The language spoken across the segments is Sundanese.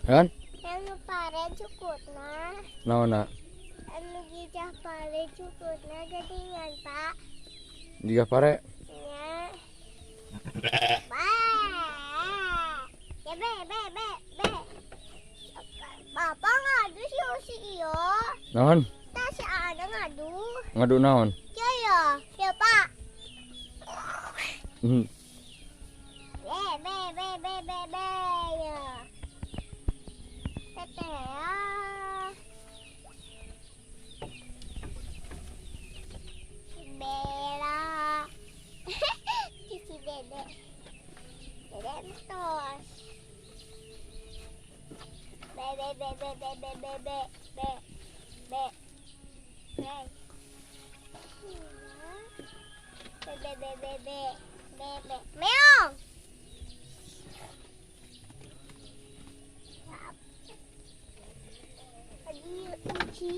Kan? Anu pare cukutna. Naonna? Anu gijah pare cukutna geuningan, Pak. Jiga pare. Nya. Ba. Ya be be be be. Bapak ngadu si si iyo. Naon? Tah si ada ngadu. Ngadu naon? Ya ya, ya Pak. Be be be be be be ya. Tete ya. Bella. Cici dede. Dede entos. Be be be be be be be be be be be. Be be be be be be be. Meong. Lagi uci.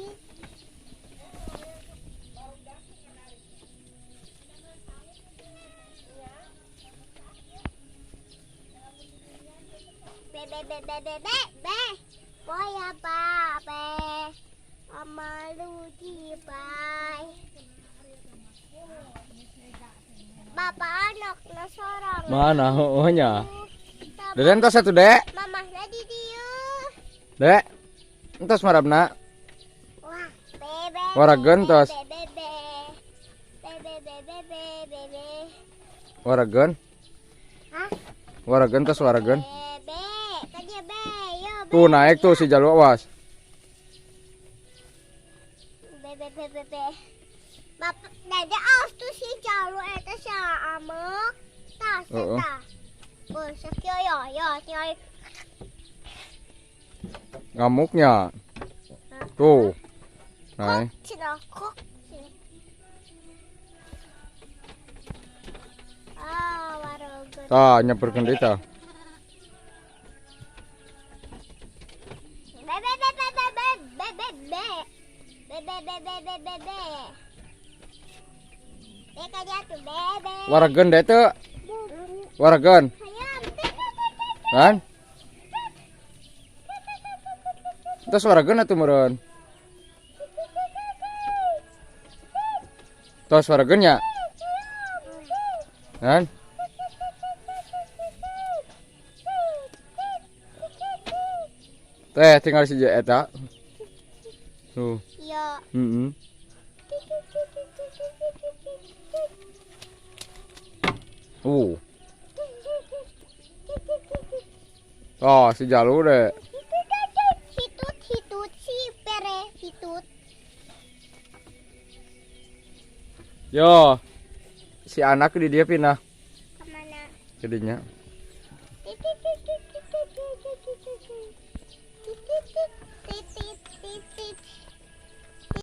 Be be be be be be be. Boya ba be. Amalu bai. Bapak anak na sorang. Mana oh nya. Dede entos atuh, Dek. Mama lagi dieu. Dek. Entos marabna. Wah, bebe. Warageun tos. Bebe be. Bebe bebe bebe be. Warageun. Hah? Warageun tos warageun. Bebe, kan dia be, yo be. Tuh naik tuh si Jalu, awas. Bebe bebe be. Bapak dede awas tuh si Jalu eta si amek. Tah, Heeh. tah. Oh, sakieu yo yo tinggal. Ngamuknya. Tuh. Naik. Cina kok. Ah, warogeun. Tah nyamperkeun deui tah. Be be be be be be be be be. Be be be be be be be. Be ka dia tuh be be. Warageun deh teu. Warageun. Hayam. Kan? Entos warageun atuh meureun. Tos warageun nya. Kan? Teh tinggal si eta. Tuh. Iya. Heeh. Oh, si Jalu deh. Hitut hitut si pere hitut. Yo. Si anak di dia pindah Kemana? ke dinya.